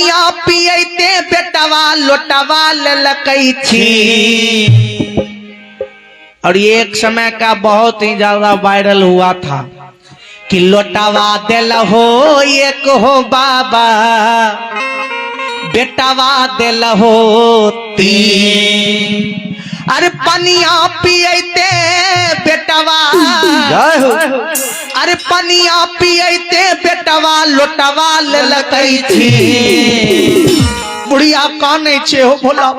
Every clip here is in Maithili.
पनिया पियते बेटवा लोटवा लेलकै छी। और ये एक समय का बहुत ही ज्यादा वायरल हुआ था कि लोटावा दिल हो एक हो बाबा, बेटावा दिल हो तीन। अरे पनिया पियते बेटवा, जय हो। अरे पनिया पियते बेटवा लोटवा लेलकै छी। बुढ़िया कानै छे हो भोला,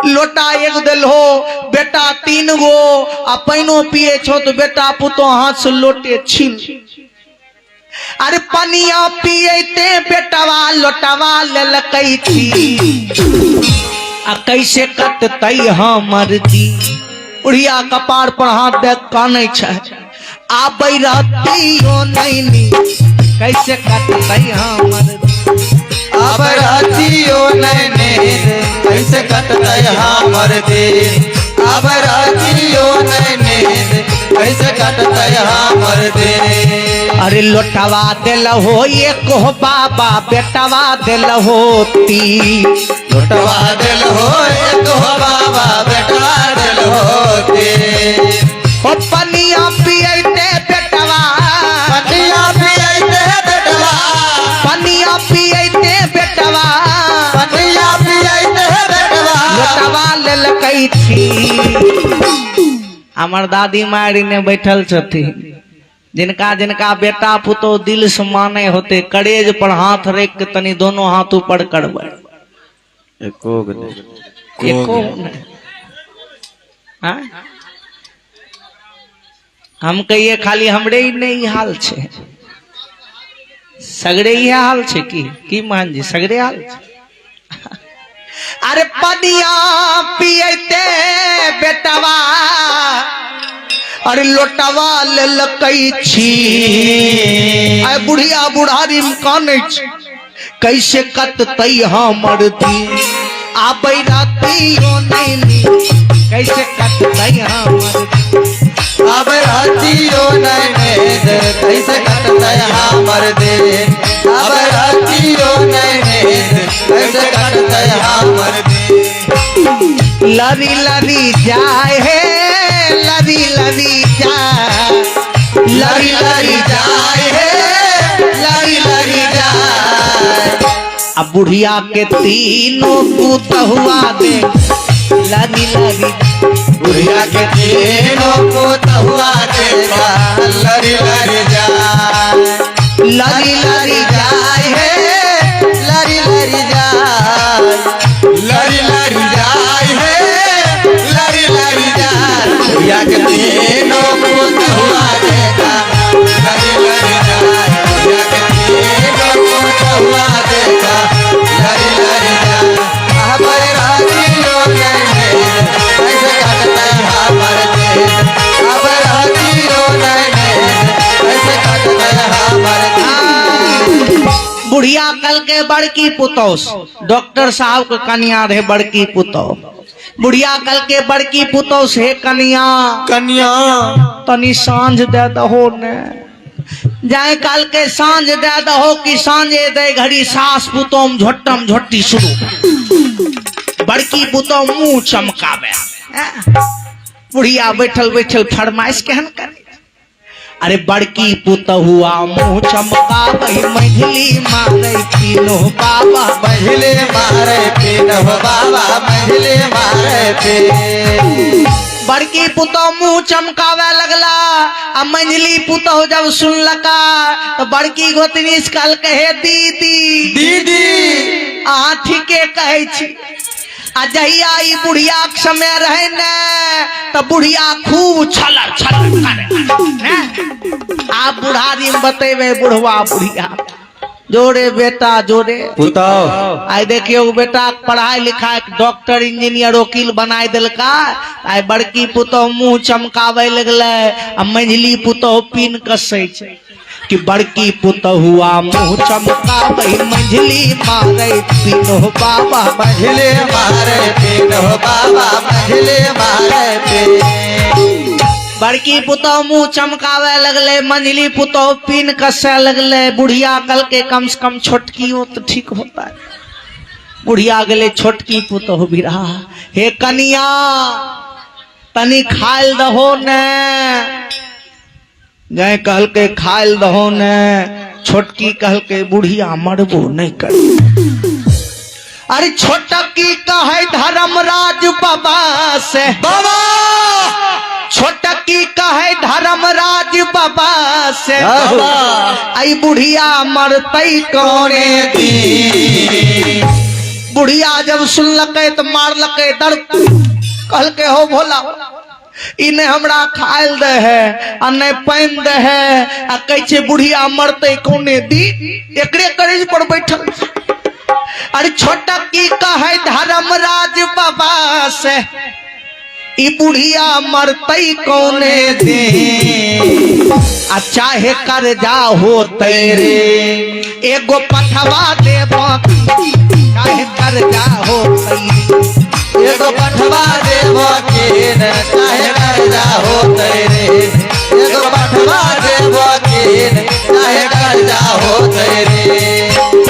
लोटा एक दिल हो बेटा तीन गो, आ पानिओ पिए छो तो बेटा पुतो हाथ से लोटे छीन। अरे पनिया पियते बेटवा लोटवा लेलकै छी, आ कैसे कटतै हमर जी। बुढ़िया कपार पर हाथ दे कानै छै, आबै रहतियो नैनी कैसे कटतै हमर जी। अब रहतियो नैने कैसे कटतै हमर दिन। अब रहतियो नैने कैसे कटतै हमर दिन। अरे लोटवा दिल हो एक हो बाबा, बेटवा दिल हो तीन। लोटवा दिल हो एक हो बाबा, बेटवा दिल हो तीन। ओ पनिया पियते बेटवा, पनिया पियते बेटवा, पनिया पियते बेटवा, पनिया पियते बेटवा, लोटवा लेलकै छी। हमर दादी मारी ने बैठल छथिन, जिनका जिनका बेटा पुतोह दिल से माने होते, करेज पर हाथ रख के तनी दोनों हाथ ऊपर करबै। एको गो नहि। एको नहि। हाँ? हम कहिए खाली हमरे ही नहीं हाल छे, सगरे ही हाल छे की की मान जी सगरे हाल छे। अरे पनिया पियते बेटवा, अरे लोटवा लेलकै छी। आय बुढ़िया बुढ़ारी में कानै छी, कैसे कटतै हमर दिन। आबै रातियो नैनी कैसे कटतै हमर दिन। अब रहतियो नैने कैसे कटतै हमर दिन। अब रहतियो नैने कैसे कटतै हमर दिन। लड़ी लड़ी जाए हे, लड़ी लड़ी जाए, लड़ी लड़ी जाए हे, लड़ी लड़ी जाए। अब बुढ़िया के तीनों पुतहुआ दे लड़ी लड़ी। बुढ़िया के तीनों पुतहुआ देखा लड़ी लड़ी जाए। लड़ी लड़ी जाए हे, लड़ी लड़ी जाए, लड़ी लड़ी जाए हे, लड़ी लड़ी जाए। बुढ़िया के तीनों पुतहुआ देखा लड़ी लड़ी जाए। बुढ़िया के तीनों पुतहुआ देखा लड़ी लड़ी जाए। हमर रातियो नैने कैसे कटतै हमर दिन। हमर रातियो नैने कैसे कटतै हमर दिन। बुढ़िया कल के बड़की पुतोस, डॉक्टर साहब के कनिया रहे बड़की पुतोह। बुढ़िया कल के बड़की पुतोस, हे कनिया कन्या तनी साँझ दे दहो ने। जाए काल के साँझ दे दहो कि साँझे दे घड़ी सास पुतोम झोटम झोटी शुरू। बड़की पुतोह मुंह चमकावे। बुढ़िया बैठल बैठल फरमाइश केहन करे। अरे बड़की पुतहुआ मुंह चमकावे, मझली मारे पीनो बाबा, मझले मारे पीनो बाबा, मझले मारे पीन। बड़की पुतोह मुंह चमकावे लगला, आ मंझली पुतोह जब सुनलका तो बड़की गोतनी से कहलकै, हे दीदी दीदी अहाँ ठीके कहै छी। आ जहिया ई बुढ़िया के समय रहे ने तो बुढ़िया खूब छलर छलर करे ने। आब बुढ़ारी में बतेबे बुढ़वा बुढ़िया, जोरे बेटा जोरे पुतोह। आइ देखियौ बेटा के पढ़ाई लिखाई के डॉक्टर इंजीनियर वकील बनाय देलका। आइ बड़की पुतोह मुंह चमकावे लगलै आ मंझली पुतोह पीन कसै छै कि बड़की पुतहुआ मुंह चमकावे, मंझली मारे पीनो बाबा, मंझले मारे पीनो बाबा, मंझले मारे पीन। बड़की पुतोह मुंह चमकावे लगले, मंझली पुतोह पीन कसे लगले। बुढ़िया कहलकै कम से कम छोटकियो तो ठीक होता है। बुढ़िया गेले छोटकी पुतोह बिरा, हे कनिया तनी खाइल दहो ने। जय कहलकै खाइल दहो ने, छोटकी कहलकै बुढ़िया मरबो नहीं कर। अरे छोटकी कहे धर्मराज बाबा से, बाबा छोटकी कहे धर्मराज बाबा से, बाबा। आई बुढ़िया मरतई कोने दी। बुढ़िया जब सुनलकै तो मारलकै दर्द, कहलकै हो भोला ई नहि हमरा खायल दे है आ नहि पानि दे है, आ कहै छै बुढ़िया मरतै कोने दी, एकरे करेज पर बैठल। अरे छोटकी कहे धर्मराज बाबा से, ई बुढ़िया मरतई कोने दी, आ चाहे कर्जा होतै रे एगो पठवा दे बाकी, चाहे कर्जा होतै एगो पठवा देब कीन, चाहे कर्जा होतै रे। एगो पठवा देब कीन, चाहे कर्जा होतै रे।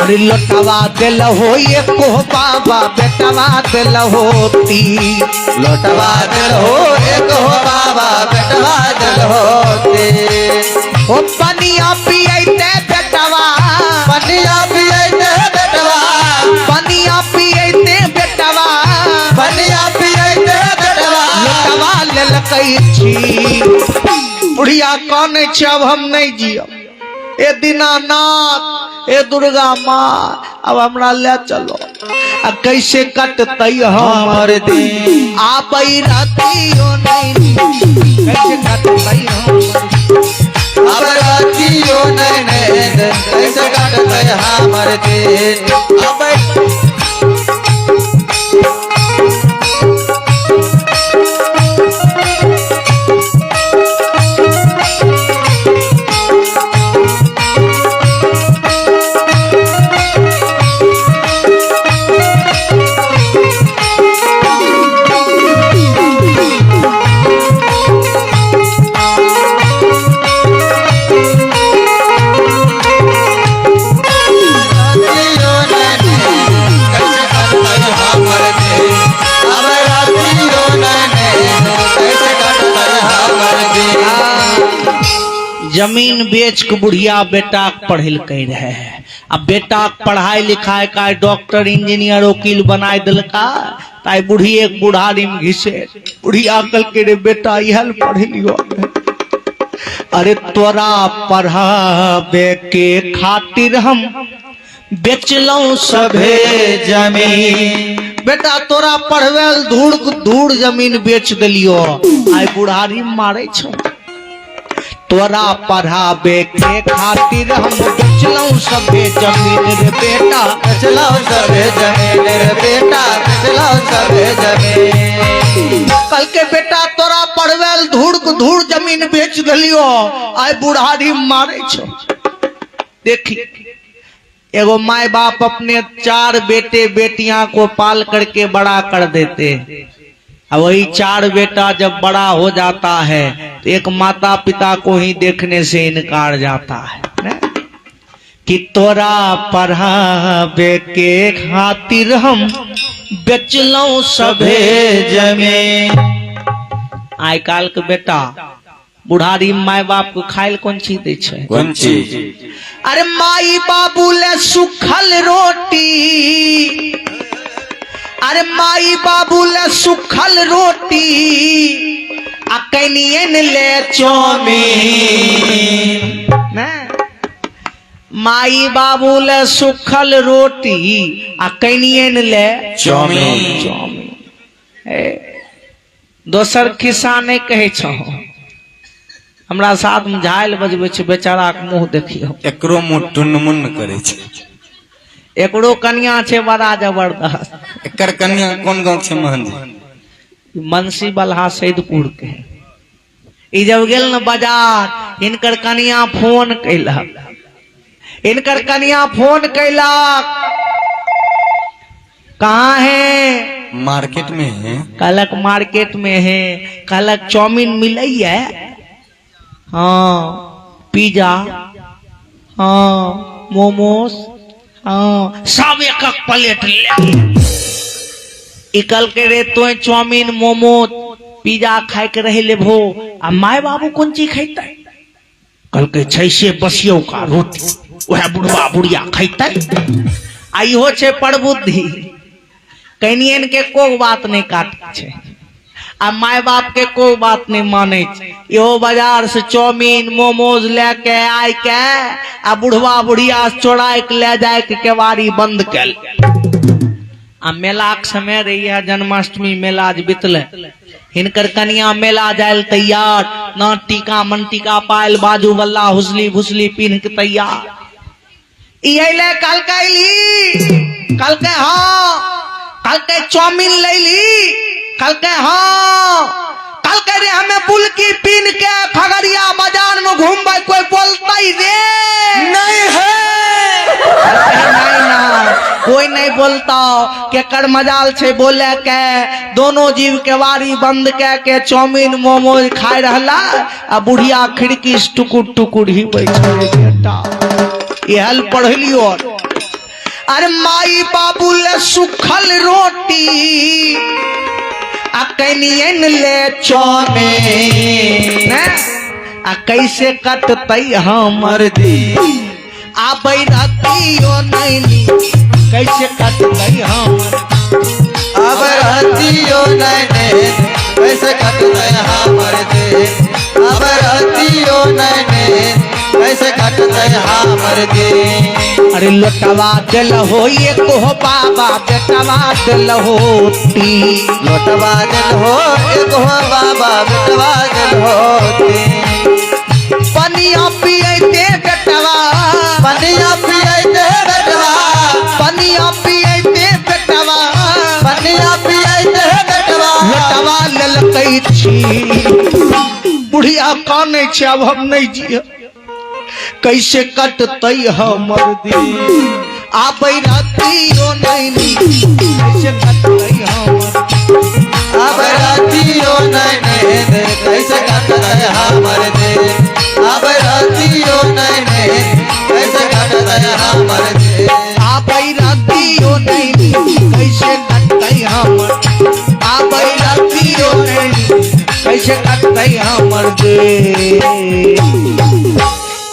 अरे लोटवा दिल हो एको बाबा, बेटवा दिल होती। लोटवा दिल हो एक हो बाबा, बेटवा दिल होती। ओ पनिया पियते बेटवा, पनिया पियते बेटवा, पनिया पियते बेटवा, पनिया पियते बेटवा, लोटवा लेलकै छी। बुढ़िया कानै छै अब हम नहीं जियब, ए दीनानाथ ए दुर्गा माँ अब हमरा ले चलो, आ कैसे कटतै हमर हमर दिन। आबै रातियो नहीं, कैसे कटतै हमर अब रातियो नहीं नींद, कैसे कटतै हमर दिन। अब रातियो नहीं नींद, कैसे कटतै हमर दिन। अब रातियो नहीं नींद, कैसे कटतै हमर दिन। जमीन बेच के बुढ़िया बेटा के पढ़ेलकै रहे, आ बेटा के पढ़ाई लिखाई का डॉक्टर इंजीनियर वकील बनाए दिलका, ताई बुढ़ी एक बुढ़ारी में घिसे। बुढ़िया कहलकै रे बेटा इहल पढ़ेलियो, अरे तोरा पढ़ाबे के खातिर हम बेचलौं सभे सभे जमीन। बेटा तोरा पढ़वेल धूड़ धूड़ जमीन बेच देलियो, आई बुढ़ारी मारे छौ। तोरा पढ़ाबे के खातिर हम बेचलौं सभे जमीन रे बेटा, बेचलौं सभे जमीन रे बेटा, बेचलौं सभे जमीन। कल के बेटा तोरा पढ़वेल धूड़ धूड़ जमीन बेच देलियो, आई बुढ़ारी मारे छौ। देखी एगो माए बाप अपने 4 बेटे बेटियां को पाल करके बड़ा कर देते हैं, और वही 4 बेटा जब बड़ा हो जाता है तो एक माता पिता को ही देखने से इनकार जाता है ने? कि तोरा पढ़ाबे के खातिर हम बेचलौं सभे जमीन। आइ काल के बेटा बुढ़ारी माय बाप को खाइल कोन चीज दै छै? कोन चीज? अरे माई बाबू ले सुखल रोटी, अरे माई बाबू ले सुखल रोटी, आ कनियन ले चौमीन। ने? माई बाबू ले सुखल रोटी आ कनियन ले चौमीन। चौमीन। ए, दोसर खिस्सा नहीं कहै छौ, हमरा साथ में झाइल बजबै छै, बेचारा के मुंह देखियौ, एकरो मुंह टुनमुन करै छै। एकरो कनिया छै बड़ा जबरदस्त। एकर कनिया कोन गांव छै मोहन जी? मनसी बलहा सैदपुर के। ई जब गेल न बाजार, हिनकर कनिया फोन कैलक, हिनकर कनिया फोन कैलक, कहाँ है? मार्केट में है। कहलक मार्केट में है। कहलक चाउमीन मिलैया? हाँ। पिज्जा? हाँ। मोमोस? हाँ। सब एक एक प्लेट ले इकल के रे तो चाउमीन मोमो पिज्जा खाए के रह लेबो आ माय बाबू कोन चीज खैतै? कहलकै छै से बसियौ का रोटी, वएह बुढ़वा बुढ़िया खैतै। आ इहो छै परबुद्धि, कनियन के को बात नहि काटै छै आ माय बाप के को बात नहि मानै छै। इहो बाजार से चाउमीन मोमोज लए के आय के आ बुढ़वा बुढ़िया चोराय के ले जाय के केवाड़ी बंद कयल। आ मेलाक समय रही जन्माष्टमी मेला जे बितले, हिनकर कनिया मेला जायल तैयार, ना टीका मन टीका पायल बाजू वल्ला हुसली भुसली पिन्ह के तैयार। ई अइले कहलकै ली, कहलकै हाँ, कहलकै चाउमीन लैली, कहलकै हाँ, कहलकै रे हमें बुलकी पीन के खगड़िया बाजार में घूमबै कोई बोलतै रे? नहीं है। नहीं ना, कोई नहीं बोलता, केकर मजाल छै बोले के। दोनों जीव के वारी बंद के के चाउमीन मोमोज खाए रहला आ बुढ़िया खिड़की से टुकुर टुकुर ही बैठल। बेटा इहल पढ़लियो। अरे माई बाबू ले सुखल रोटी आ कनियन ले चाउमीन आ कैसे कटतै हमर दिन? आबै रतियो नैनी कैसे कटतै हमर। अब रहतियो नैने कैसे कटतै हमर दिन? अब रहतियो नैने कैसे कटतै हमर दिन? अरे लोटवा दिल हो एक हो बाबा, बेटवा दिल हो ती। लोटवा दिल हो एक हो बाबा, बेटवा दिल हो तीन। पनिया पियते बेटवा, पनिया पियते बेटवा, पनिया पियते बेटवा, पनिया पियते बेटवा, लोटवा ललकै छी। बुढ़िया कानै छै, अब हम नहीं जिय, कैसे कटतै हमर दिन? आबै रतियो नैनी कैसे कटतै हमर। अब रतियो नैने कैसे कटतै हमर दिन? अब रतियो नैने कैसे कटतै हमर दिन? आबै रतियो नैनी कैसे कटतै हमर। आबै रतियो नैनी कैसे कटतै हमर दिन?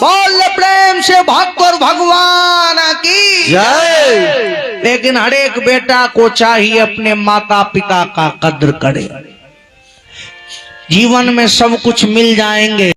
बोल प्रेम से भक्त और भगवान की जय। लेकिन हर एक बेटा को चाहिए अपने माता पिता का कद्र करे। जीवन में सब कुछ मिल जाएंगे।